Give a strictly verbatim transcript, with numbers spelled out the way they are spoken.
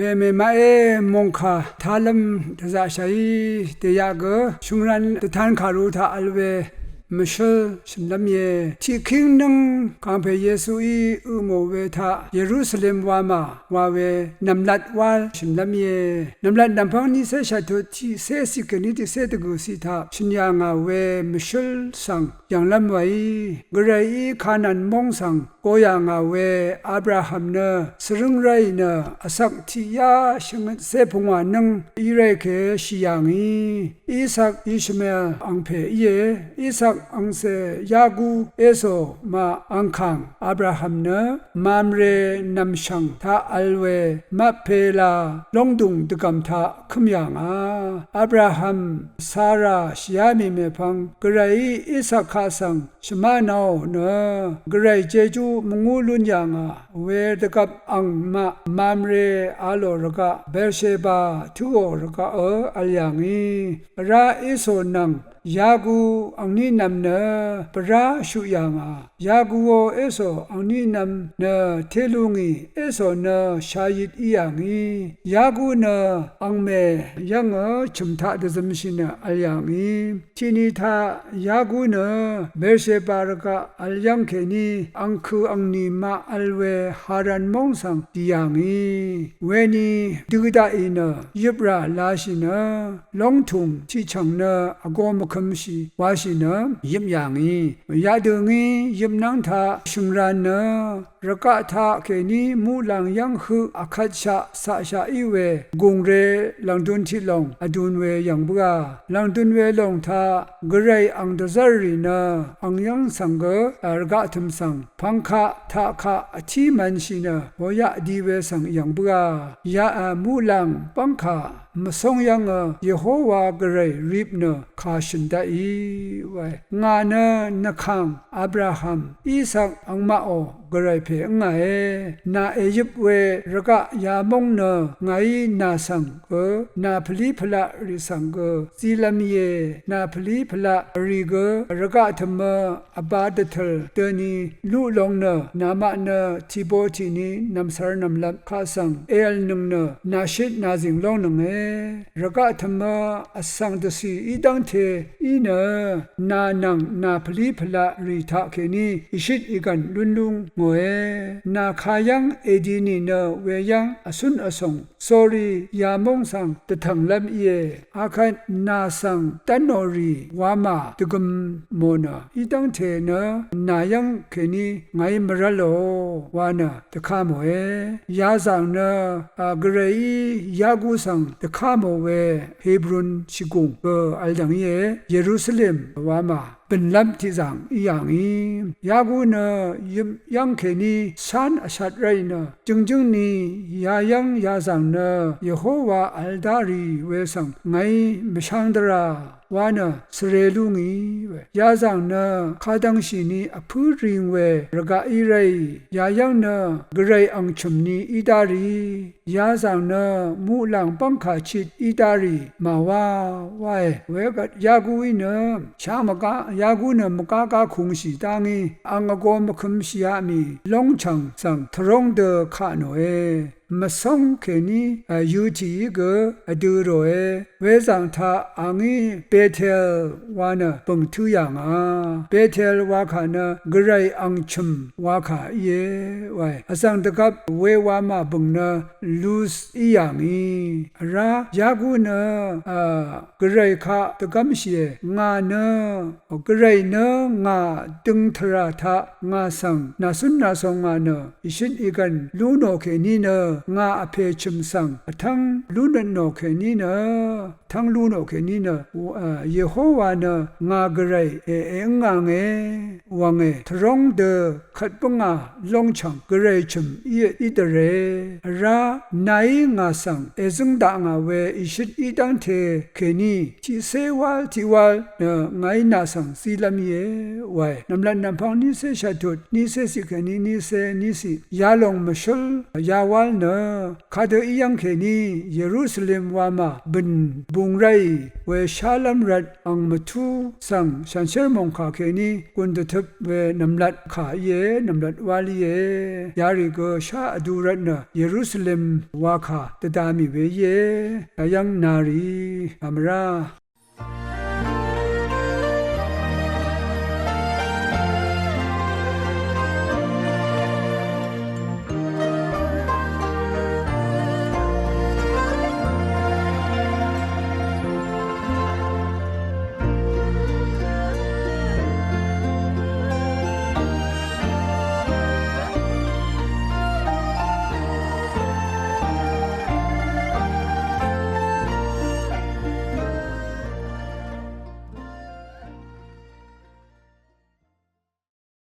Pè mèmaqé mòngkà talv́m dvzaqshàí dèyaq gø shø̀ngran dvtan kàru taq vl we mvshǿl shø̀nlv́m íe. Tiqkíng nǿng kàngpè Yesuí ø mò we taq Yerusalem wamà wa we nv̀mlat wál shø̀nlv́m íe. Nv̀mlat nv̀mpv́ng niqcé shvttut tiqcé ciq kèní tiqcé dvgø̀ ciq taq shø̀n yà ngà we mvshǿl svng yv̀nglv́m wàí, Gvrayí Kanan móng svng go yà ngà we Abraham nø svrǿng ráì nø vsvk tiqyá shvngøtcé pungwà nǿng í ráì kèshì yà ngì. Isak Ishmael angpè íe. Isak angcè Yaku Eso maq angkàng Abraham nø Mamre nv̀mshv̀ng taq vl we Mapela lóngdùng dvgv̀m taq kǿm yà ngà. Abraham Sara shìá mì mèpvng Gvrayí Isak kaq svng shvmánaò nø Gvray jejú mvngú lún yà ngà. Wedvgvp angmaq Mamre a lò rvgaq Bersheba tǿò rvgaqø vl yà ngì. Vrá Eso nvng Yaku angní nvm nø bvrá vshuq yà ngà. Yakuò Eso angní nvm nø té lú ngì. Eso nø shayit í yà ngì. Yaku nø angmè yv́ngø chø̀m taq dvzømshì nø vl yà ngì. Tiqni taq Yaku nø Bersheba rvgaq vl yv́ng kèní angkø̀ angnì maq vl we Haran móng svng dì yà ngì. Weni dø daqì nø yøprà lashì nø lóngtùng tiqchv̀ng nø vgō mvkø̄mshì washì nø yøp yà ngì. Yadø ngí yøpnv́ng taq shø̀ngran nø rvgaq taqkèní muqlàng yv́ng høq vkvtshaq caqshaq í we gùngre lv̀ngdun tiqlòng vdun we yv̀ng bǿà. Lv̀ngdun welòng taq Gvray ang dvzv́rrì nø ang yv́ng svng gø rvgaq tø̀m svng pvngkaq taqkaq vtí mv̄nshì nø boyaq di we svng yv̀ng bǿà. Ya, a, muqlàng bv́ngkà mvcóng yv́ngø Yehowa Gvray rip nø kà shø̀n daqì wae. Ngà nø nvkàng Abraham, Isak angmaqò Gvray pè ǿngàe. Nà èyøp we rvgaq yamóng nø ngàí nà svng gø, nà pvlí pvlaq rì svng gø zílv́m íe. Nà pvlí pvlaq rì gø rvgaq tø̀mø vba dvtø̀l døni luq long nø, namaq nø tìbo tìni nv̀msvr nv̀mlvp kaq svng èv̀lnøng nø, nàshit nàzìng lóngnønge. Rvgaq tø̀mø vsvng dvcì í dv́ngte í nø, nà nvng nà pvlí pvlaq rì taqkèní ìshit ìgv̀n lún lú ngòe. Nà kayv́ng èdi nìnø weyv́ng vcún vsòng sórí yamóng svng dvtv̀nglv́m íe. Akvt nà svng dv́nò rì wamà dvgøm mò nø, í dv́ngte nø nà yv́ng kèní ngàí mvrv́lò wa nø dvka mòe. Yazàng nø, a, Gvrayí Yaku svng dvka mò we Hebrun shìgùng gø vl dv̀ng íe. Yerusalem wamà bø̀nlv́m tiqzàng í yà ngì. Yaku nø yøp yv́ng kèní shán vshat ráì nø jø̀ngjǿng ni yayv́ng yazàng nø Yehowa vl dá rì we svng ngàí mvsháng dvrà wa nø svre lú ngì we. Yazàng nø kadvngshì ni vpǿ ring we rvgaq í ráì, yayv́ng nø Gvray ang chø̀m ni í dá rì. Yazàng nø muqlàng bv́ngkà chit í dárì màwá wáe. Wegvt Yakuí nø shá mvgá, Yaku nø mvgá gá kungshì dá ngí, ang vgō mvkø̄mshìá mì lóngchv̀ng svng tvróng dø kaq nòe. Mvcóng kèní, a, yøtìí gø vdø ròe. Wezàng taq a ngí Betel wa nø bø̀ng tǿ yà ngà. Betel wakà nø Gvray ang chø̀m wakà íe wae. Vzv̀ng dvgvp we wamà bø̀ng nø Lus í yà ngì. Vrá Yaku nø, a, Gvray kaq dvgv́mshìe. Ngà nø, Gvray nø ngà døng tvrà taq ngà svng nàcún nàcò ngà nø ìshøt ìgv̀n lú nò kèní nø, ngà vpè chø̀m svng vtv́ng lúnøt nò kèní nø, tv́ng lú nò kèní nø, a, Yehowa nø ngà Gvray èe ǿngà nge wv̀nge. Tvróng dø kvt bǿngà lóngchv̀ng Gvray chø̀m íe í dvre. Vrá nàí ngà svng èzǿng dakngà we ìshøt í dv́ngte kèní tiqcé wál tiqwál nø ngàí nà svng zílv́m íe wae. Nv̀mlat nv̀mpvng nícé shvtut nícé ciq kèní nícé níciq yalòng mvshǿl yawál nø nø kadø í yv́ng kèní Yerusalem wamà bø̀n bung ráì we shálv́m rvt ang mvtú svng shànshér mòngkà kèní gùn dvtøp we nv̀mlat kà íe, nv̀mlat wál íe. Yarì gø shá vdu rvt nø Yerusalem wakà dvda mì we íe. Yayv́ng nàrì vmvrá